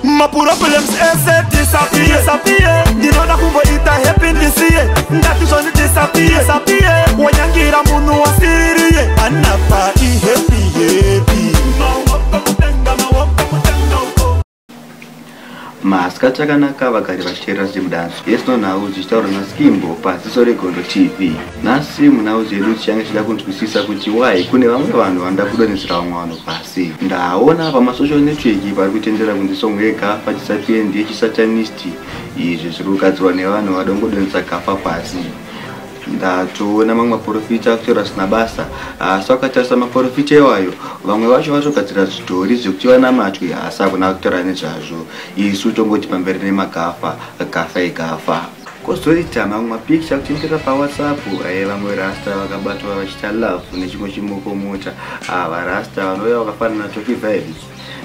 Maproblems ese disappear, disappear. Ndinoda kumboita happy ndisiye. Ndati zvoni disappear, disappear. Wanyangira munhu wasiririye. Anapa ihappy happy. Maoko mudenga, maoko mudenga uko. Masikati akanaka, vagari vachiteerera Zimdancehall yesino nhau dzichitaurwa naSkimbo paZiso reGondo TV. Nhasi munhau dzedu tichange tichida kunzwisisa kuti why kune vamwe vanhu vanoda kudonhedzera vamwe vanhu pasi. Ndaona pamasocial network pari kutendera kunzi song yeGafa Disappear ndeyechisatanist. Izvi zviri kugadzirwa nevanhu vadongodonhedza Gafa pasi. Ndatoona mamwe maprofita akutaura zvisina basa, asi vakatarisa maprofita iwayo, vamwe vacho vatogadzira zvidhori zvekuti vanamatwe, asi hakuna kutaura nezvazvo. Isu tongoti pamberi nemaGafa, Gafa iGafa. Kwozoita mamwe mapikicha kutendera paWhatsApp, vamwe rasta vakabatwa vachiita love nechimwe chimoko mota. Ava rasta vanouya vakafanana naToki Vibes.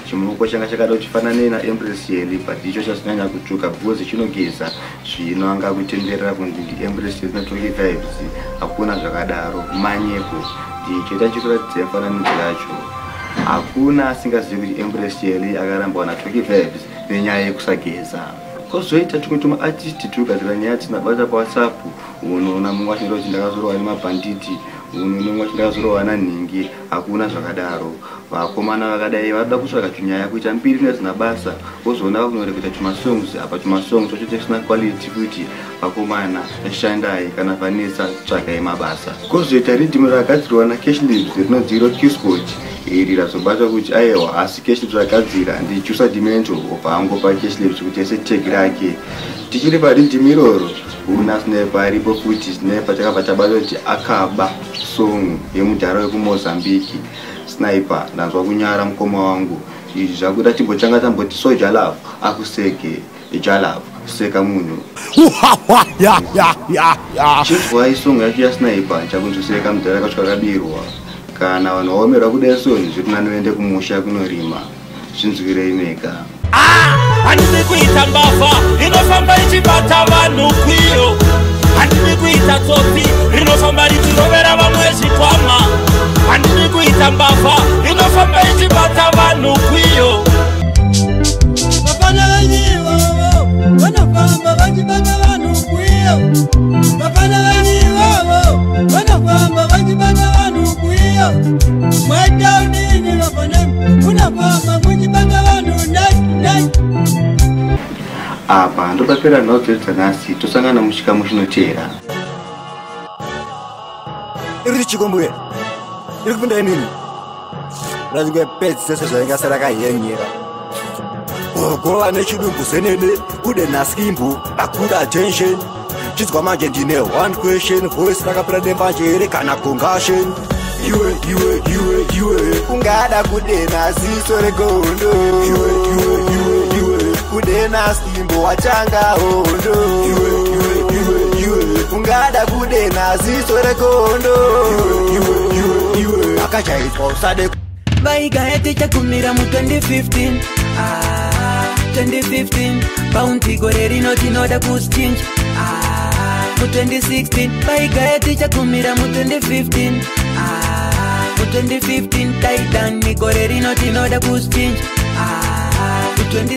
Chimoko changa chakada kuchifanane naEmpress Yeli, but icho chazonyanya kutsvuka because chinogeza. Zvino anga kutenderera kunzi ndiEmpress Yeli naToki Vibes. Hakuna zvakadaro, manyepo. Ndichoita chikuratidza mufananidzo yacho. Hakuna asingazivi kuti Empress Yeli akarambwa naToki Vibes nenyaya yekusageza. Kwozoita tumwe tumaartist tugadzira nyaya dzisina basa paWhatsApp. Unoona mumwe achitaura kuti ndakazorohwa nemabhanditi, unoona mumwe achiti ndakazorohwa nanhingi. Hakuna zvakadaro. Vakomana vakadai vanoda kutsvaga tunyaya kuita mbiri nezvisina basa, wozoona vakunoreketa tumasongs apa tumasongs twacho tusina quality futi. Vakomana, shandai, kana vanetsa tsvagai mabasa. Kwozoita riddim rakagadzirwa naCashlibs rinonzi iro Qsport. Iri razobatwa kuti aiwa, asi Cashlibs ragadzira ndiJusa Dimento, obva angopa Cashlibs kuti ese tag rake. Tichiri pariddim iroro, una Sniper aripo futi. Sniper chakabva chabatwa kuti akaba song yemudhara wekuMozambique. Sniper, ndanzwa kunyara mukoma wangu. Izvi zvakuda timbochanga tamboti Soul Jah Love akuseke. Jah Love, seka munhu. Chinzwai song yacho yaSniper, chakunzwiseka mudhara akasvika akabirwa. Kana vanhu vaomerwa kudai soni, zviri nani uende kumusha kunorima. Zvinzwirei mega. Handidi kuita mbavha inofamba ichibata vanhu kwiyo. Handidi kuita tsotsi rinofamba richirovera vamwe zvikwama. Handidi kuita mbavha inofamba ichibata vanhu kwiyo. Vafana venyu ivavo vanofamba vachibata vanhu kwiyo. Vafana venyu ivavo vanofamba vachibata vanhu kwiyo. Mwaita udini vafana, munofamba muchibata vanhu ndai ndai? Apa ndopapera nhau dzedu dzanhasi. Tosangana muchikamu chinoteera. Iri chikombwe iri kupinda inini razingepedzisese zvainga rakahenyera gova nechidumbu zenene kude naSkimbo akuda attention. Chinzwa manje, ndine one question: voice rakapera nembanje here kana concussion? Iwe, iwe, iwe, iwe. Ungada kudena Ziso reGondo. Iwe, iwe, iwe, iwe. Kudena Skimbo wachanga hondo. Iwe, iwe, iwe, iwe. Ungada kudena Ziso reGondo. Iwe, iwe, iwe, akachaidzwa usade. Vaigaya tichakumira mu2015, ah, 2015 Bounty. Gore rino tinoda kuzichinja, ah, mu2016. Vaigaya tichakumira mu2015, ah, mu2015 Titan. Gore rino tinoda kuzichinja, ah, mu20.